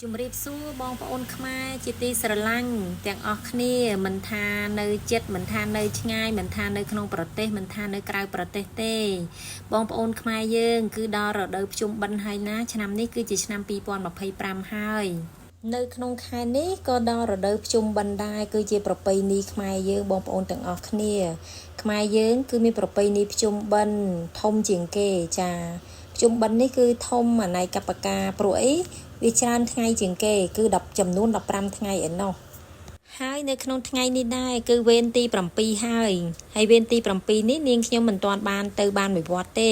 ជំរាបសួរបងប្អូនខ្មែរជាទីស្រឡាញ់ទាំងអស់គ្នាមិនថានៅចិត្តមិនថានៅឆ្ងាយមិនថានៅក្នុងប្រទេសមិនថានៅក្រៅប្រទេសទេបងប្អូនខ្មែរយើងគឺដល់រដូវភ្ជុំបិណ្ឌហើយណាឆ្នាំនេះគឺជាឆ្នាំ2025ហើយនៅក្នុងខែនេះក៏ដល់រដូវភ្ជុំបិណ្ឌដែរគឺជាប្រពៃណីខ្មែរយើងបងប្អូនទាំងអស់គ្នាខ្មែរយើងគឺមានប្រពៃណីភ្ជុំបិណ្ឌធំជាងគេចាភ្ជុំបិណ្ឌនេះគឺធំអនេកបការព្រោះអីវាច្រើនថ្ងៃជាងគេគឺ10ចំនួន15ថ្ងៃឯណោះហើយនៅក្នុងថ្ងៃនេះដែរគឺវេនទី7ហើយហើយវេនទី7នេះនាងខ្ញុំមិនទាន់បានទៅបានមួយវត្តទេ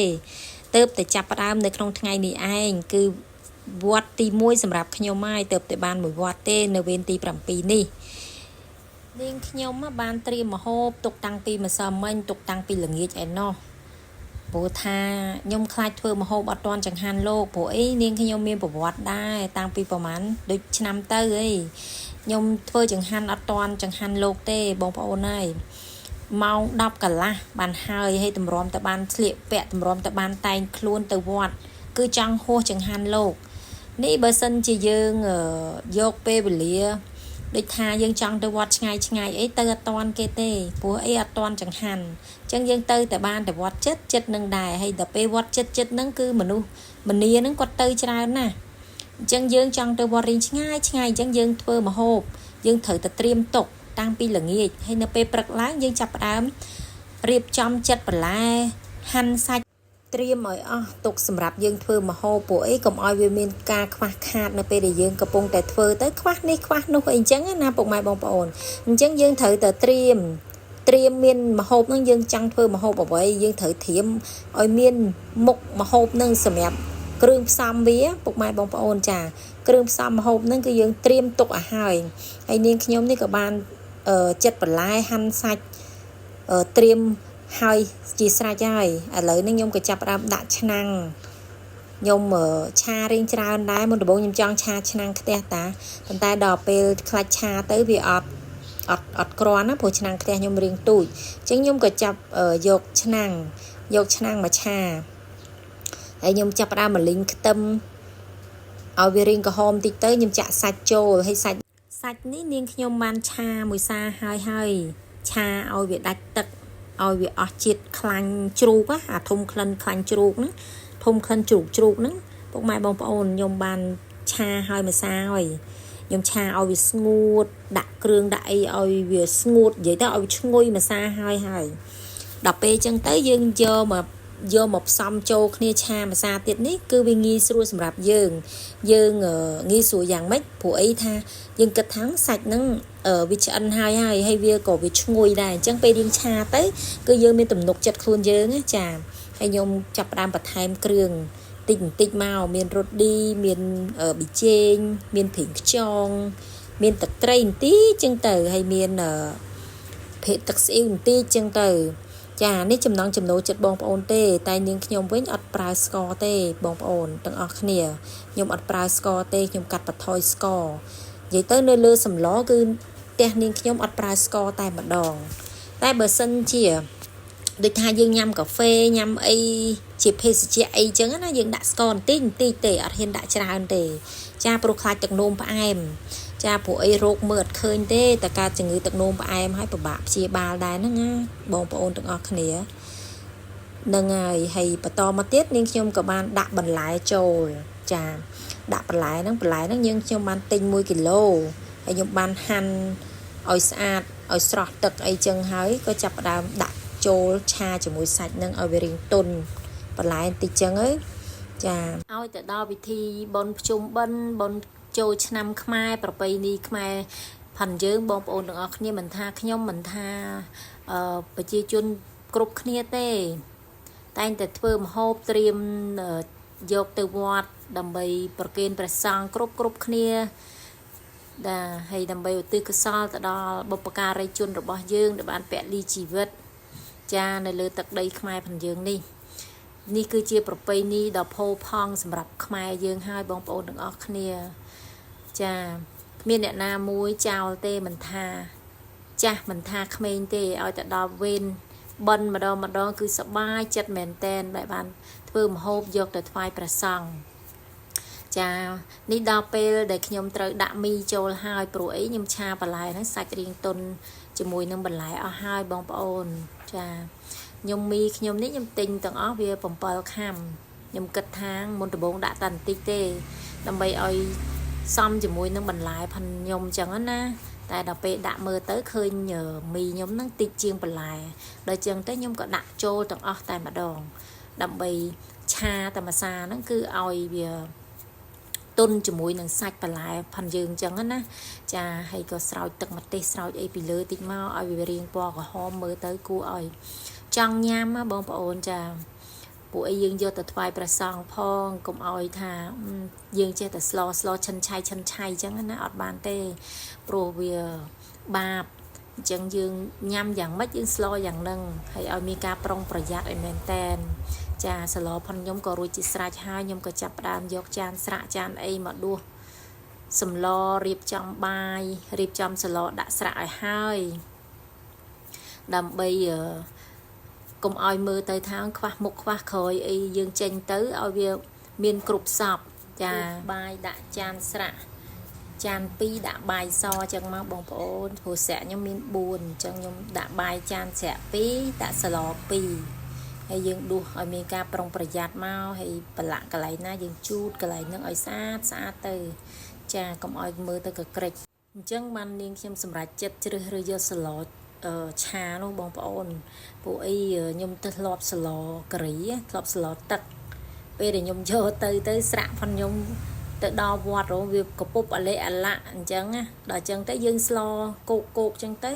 ទៅតែចាប់ផ្ដើមនៅក្នុងថ្ងៃនេះឯងគឺវត្តទី1សម្រាប់ខ្ញុំហើយទៅតែបានមួយវត្តទេនៅវេនទី7នេះនាងខ្ញុំបានត្រៀមម្ហូបទុកតាំងពីម្សិលមិញទុកតាំងពីល្ងាចឯណោះព្រោះថាខ្ញុំខ្លាចធ្វើម្ហូបអត់ទាន់ចង្ហាន់លោកព្រោះអីនាងខ្ញុំមានប្រវត្តិដែរតាំងពីប្រហែលដូចឆ្នាំទៅអីខ្ញុំធ្វើចង្ហាន់អត់ទាន់ចង្ហាន់លោកទេបងប្អូនហើយម៉ោង10កន្លះបានហើយឲ្យតម្រាំទៅបានស្លៀកពាក់តម្រាំទៅបានតែងខ្លួនទៅវត្តគឺចង់ហួសចង្ហាន់លោកនេះបើសិនជាយើងយកពេលវេលាដូចថាយើងចង់ទៅវត្តឆ្ងាយឆ្ងាយអីទៅអត់ទាន់គេទេព្រោះអីអត់ទាន់ចង្ហាន់អញ្ចឹងយើងទៅតែបានតែវត្តចិត្តចិត្តនឹងដែរហើយដល់ពេលវត្តចិត្តចិត្តនឹងគឺមនុស្សម្នានឹងគាត់ទៅច្រើនណាស់អញ្ចឹងយើងចង់ទៅវត្តរៀងឆ្ងាយឆ្ងាយអញ្ចឹងយើងធ្វើម្ហូបយើងត្រូវតែត្រៀមទុកតាំងពីល្ងាចហើយនៅពេលព្រឹកឡើងយើងចាប់ផ្ដើមរៀបចំចិត្តបន្លែហាន់សាច់ត្រៀមឲ្យអស់ទុកសម្រាប់យើងធ្វើម្ហូបពួកអីកុំឲ្យវាមានការខ្វះខាតនៅពេលដែលយើងកំពុងតែធ្វើទៅខ្វះនេះខ្វះនោះអីចឹងណាពុកម៉ែបងប្អូនអញ្ចឹងយើងត្រូវតែត្រៀមមានម្ហូបនឹងយើងចង់ធ្វើម្ហូបអ្វីយើងត្រូវត្រៀមឲ្យមានមុខម្ហូបនឹងសម្រាប់គ្រឿងផ្សំវាពុកម៉ែបងប្អូនចាគ្រឿងផ្សំម្ហូបនឹងគឺយើងត្រៀមទុកឲ្យហើយហើយនាងខ្ញុំនេះក៏បានចិត្តបន្លែហាន់សាច់ត្រៀមហើយជាស្រេចហើយឥឡូវនេះខ្ញុំក៏ចាប់ផ្ដើមដាក់ឆ្នាំងខ្ញុំឆារៀងច្រើនដែរមុនដំបូងខ្ញុំចង់ឆាឆ្នាំងខ្ទះតាប៉ុន្តែដល់ពេលខ្លាចឆាទៅវាអត់អត់គ្រាន់ណាព្រោះឆ្នាំងខ្ទះខ្ញុំរៀងទូចអញ្ចឹងខ្ញុំក៏ចាប់យកឆ្នាំងមកឆាហើយខ្ញុំចាប់ផ្ដើមមកលីងខ្ទឹមឲ្យវារៀងក្រហមតិចទៅខ្ញុំចាក់សាច់ចូលហើយសាច់នេះនាងខ្ញុំបានឆាមួយសាហើយហើយឆាឲ្យវាដាច់ទឹកឲ្យវាអស់ជាតិខ្លាញ់ជ្រូកអាធំក្លិនខ្លាញ់ជ្រូកហ្នឹងធំក្លិនជ្រូកជ្រូកហ្នឹងពុកម៉ែបងប្អូនខ្ញុំបានឆាហើយមួយសាហើយខ្ញុំឆាឲ្យវាស្ងួតដាក់គ្រឿងដាក់អីឲ្យវាស្ងួតនិយាយទៅឲ្យវាឈ្ងុយមួយសាហើយហើយដល់ពេលអញ្ចឹងទៅយើងយកមកផ្សំចូលគ្នាឆាម្សាទៀតនេះគឺវាងាយស្រួលសម្រាប់យើងយើងងាយស្រួលយ៉ាងម៉េចព្រោះអីថាយើងគិតថាសាច់ហ្នឹងវាឆ្អិនហើយហើយហើយវាក៏វាឈ្ងុយដែរអញ្ចឹងពេលយើងឆាទៅគឺយើងមានទំនុកចិត្តខ្លួនយើងណាចាហើយខ្ញុំចាប់ផ្ដើមបន្ថែមគ្រឿងតិចបន្តិចមកមានរ៉ូឌីមានប៊ីចេងមានប្រេងខ្យងមានទឹកត្រីបន្តិចចឹងទៅហើយមានភេទឹកស្អ៊ីវបន្តិចចឹងទៅចានេះចំណង់ចំណូលចិត្តបងប្អូនទេតែនាងខ្ញុំវិញអត់ប្រើស្ករទេបងប្អូនទាំងអស់គ្នាខ្ញុំអត់ប្រើស្ករទេខ្ញុំកាត់បន្ថយស្ករនិយាយទៅនៅលើសម្លគឺផ្ទះនាងខ្ញុំអត់ប្រើស្ករតែម្ដងតែបើសិនជាដូចថាយើងញ៉ាំកាហ្វេញ៉ាំអីជាភេសជ្ជៈអីចឹងណាយើងដាក់ស្ករបន្តិចបន្តិចទេអត់ហ៊ានដាក់ច្រើនទេចាព្រោះខ្លាចទឹកនោមផ្អែមចាព្រោះអីរោគមើលអត់ឃើញទេតែការជំងឺទឹកនោមផ្អែមហើយពិបាកព្យាបាលដែរហ្នឹងណាបងប្អូនទាំងអស់គ្នានឹងហើយហើយបន្តមកទៀតនាងខ្ញុំក៏បានដាក់បន្លែចូលចាដាក់បន្លែហ្នឹងយើងខ្ញុំបានទិញ1គីឡូហើយខ្ញុំបានហាន់ឲ្យស្អាតឲ្យស្រស់ទឹកអីចឹងហើយក៏ចាប់ផ្ដើមដាក់ចូលឆាជាមួយសាច់ហ្នឹងឲ្យវារៀងទន់បន្លែបន្តិចចឹងទៅចាឲ្យទៅដល់ពិធីបុណ្យភ្ជុំបិណ្ឌបុណ្យចូលឆ្នាំខ្មែរប្រពៃណីខ្មែរផាន់យើងបងប្អូនទាំងអស់គ្នាមិនថាខ្ញុំមិនថាប្រជាជនគ្រប់គ្នាទេតែងតែធ្វើម្ហូបត្រៀមយកទៅវត្តដើម្បីប្រគេនព្រះសង្ឃគ្រប់គ្នាដែលហើយដើម្បីឧទ្ទិសកុសលទៅដល់បុព្វការីជនរបស់យើងដែលបានពលីជីវិតចានៅលើទឹកដីខ្មែរផងយើងនេះនេះគឺជាប្រពៃណីដ៏ផូរផង់សម្រាប់ខ្មែរយើងហើយបងប្អូនទាំងអស់គ្នាចាគ្មានអ្នកណាមួយចោលទេមិនថាចាស់មិនថាក្មេងទេឲ្យទៅដល់វេនបិណ្ឌម្ដងម្ដងគឺសប្បាយចិត្តមែនតែនដែលបានធ្វើម្ហូបយកទៅថ្វាយព្រះសង្ឃ ចានេះដល់ពេលដែលខ្ញុំត្រូវដាក់មីចូលហើយព្រោះអីខ្ញុំឆាបន្លែហ្នឹងសាច់រៀងទន់ជាមួយនឹងបន្លែអស់ហើយបងប្អូនចាខ្ញុំមីខ្ញុំនេះខ្ញុំទិញទាំងអស់វា7ខាំខ្ញុំគិតថាមុនដំបូងដាក់តែបន្តិចទេដើម្បីឲ្យសមជាមួយនឹងបន្លែផាន់ខ្ញុំអញ្ចឹងណាតែដល់ពេលដាក់មើលទៅឃើញមីខ្ញុំហ្នឹងតិចជាងបន្លែដល់ចឹងទៅខ្ញុំក៏ដាក់ចូលទាំងអស់តែម្ដងដើម្បីឆាតែម្សាហ្នឹងគឺឲ្យវាទន់ជាមួយនឹងសាច់បន្លែផាន់យើងអញ្ចឹងណាចាហើយក៏ស្រោចទឹកម្ទេសស្រោចអីពីលើតិចមកឲ្យវារៀងពណ៌ក្រហមមើលទៅគួរឲ្យចង់ញ៉ាំណាបងប្អូនចាពួកអីយើងយកទៅថ្វាយព្រះសង្ឃផងកុំឲ្យថាយើងចេះតែស្លស្លឈិនឆៃឈិនឆៃអញ្ចឹងណាអត់បានទេព្រោះវាបាបអញ្ចឹងយើងញ៉ាំយ៉ាងម៉េចយើងស្លយ៉ាងហ្នឹងហើយឲ្យមានការប្រុងប្រយ័ត្នឲ្យមែនតែនចាសឡផុនខ្ញុំក៏រួចជាស្រេចហើយខ្ញុំក៏ចាប់ផ្ដើមយកចានស្រាក់ចានអីមកដួសសម្លរៀបចំបាយរៀបចំសឡដាក់ស្រាក់ឲ្យហើយដើម្បីកុំឲ្យមើលទៅថាខ្វះមុខខ្វះក្រោយអីយើងចេញទៅឲ្យវាមានគ្រប់សពចាបាយដាក់ចានស្រាក់ចាន2ដាក់បាយសចឹងមកបងប្អូនព្រោះស្រាក់ខ្ញុំមាន4អញ្ចឹងខ្ញុំដាក់បាយចានស្រាក់2ដាក់សឡ2ហើយយើងដួសឲ្យមានការប្រុងប្រយ័ត្នមកហើយប្រឡាក់កន្លែងណាយើងជូតកន្លែងហ្នឹងឲ្យស្អាតស្អាតទៅចាកុំឲ្យមើលទៅកក្រិចអញ្ចឹងបាននាងខ្ញុំសម្រេចចិត្តជ្រើសរើសយកសឡឆានោះបងប្អូនពួកអីខ្ញុំទៅធ្លាប់សឡការីធ្លាប់សឡទឹកពេលដែលខ្ញុំយកទៅទៅស្រាក់ផនខ្ញុំទៅដល់វត្តរងវាកពុបអលេអលាក់អញ្ចឹងណាដល់អញ្ចឹងទៅយើងស្លគោកគោកអញ្ចឹងទៅ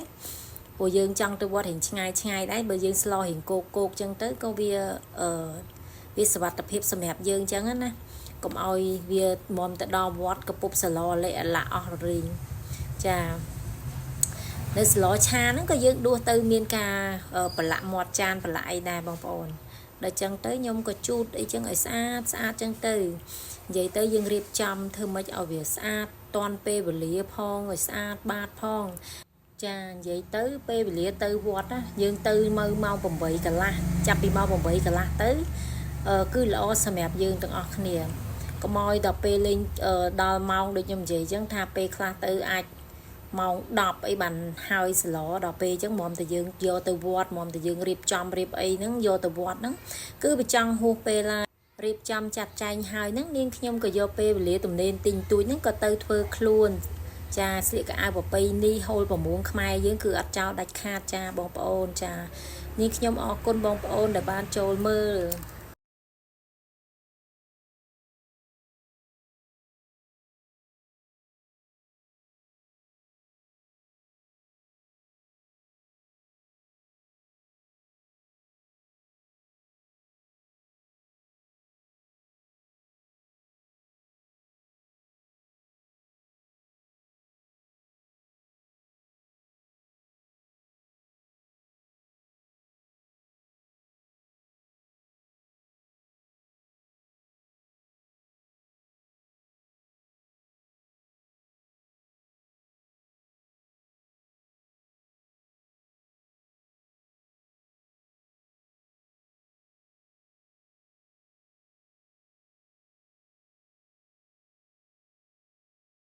ព្រោះយើងចង់ទៅវត្តរៀងឆ្ងាយឆ្ងាយដែរបើយើងស្លរៀងគោកគោកអញ្ចឹងទៅក៏វាអឺវាសុវត្ថិភាពសម្រាប់យើងអញ្ចឹងណាកុំឲ្យវាមុំទៅដល់វត្តកពុបសឡលេអលាក់អស់ររីងចានៅសឡឆាហ្នឹងក៏យើងដួសទៅមានការប្រឡាក់មាត់ចានប្រឡាក់អីដែរបងប្អូនដល់ចឹងទៅខ្ញុំក៏ជូតអីចឹងឲ្យស្អាតស្អាតចឹងទៅនិយាយទៅយើងរៀបចំធ្វើម៉េចឲ្យវាស្អាតតាន់ពេលវេលាផងឲ្យស្អាតបាតផងចានិយាយទៅពេលវេលាទៅវត្តណាយើងទៅមើម៉ោង8កន្លះចាប់ពីម៉ោង8កន្លះទៅគឺល្អសម្រាប់យើងទាំងអស់គ្នាកុំឲ្យដល់ពេលលេងដល់ម៉ោងដូចខ្ញុំនិយាយចឹងថាពេលខ្លះទៅអាចម៉ោង10អីបានហើយសឡដល់ពេលអញ្ចឹងមុំតែយើងយកទៅវត្តមុំតែយើងរៀបចំរៀបអីហ្នឹងយកទៅវត្តហ្នឹងគឺវាចង់ហួសពេលហើយរៀបចំចាត់ចែងហើយហ្នឹងនាងខ្ញុំក៏យកពេលវេលាទំនេរទិញទួចហ្នឹងក៏ទៅធ្វើខ្លួនចាស្លៀកកៅអៅប្រពៃណីហូលប្រមួងខ្មែរយើងគឺអត់ចោលដាច់ខាតចាបងប្អូនចានាងខ្ញុំអរគុណបងប្អូនដែលបានចូលមើល។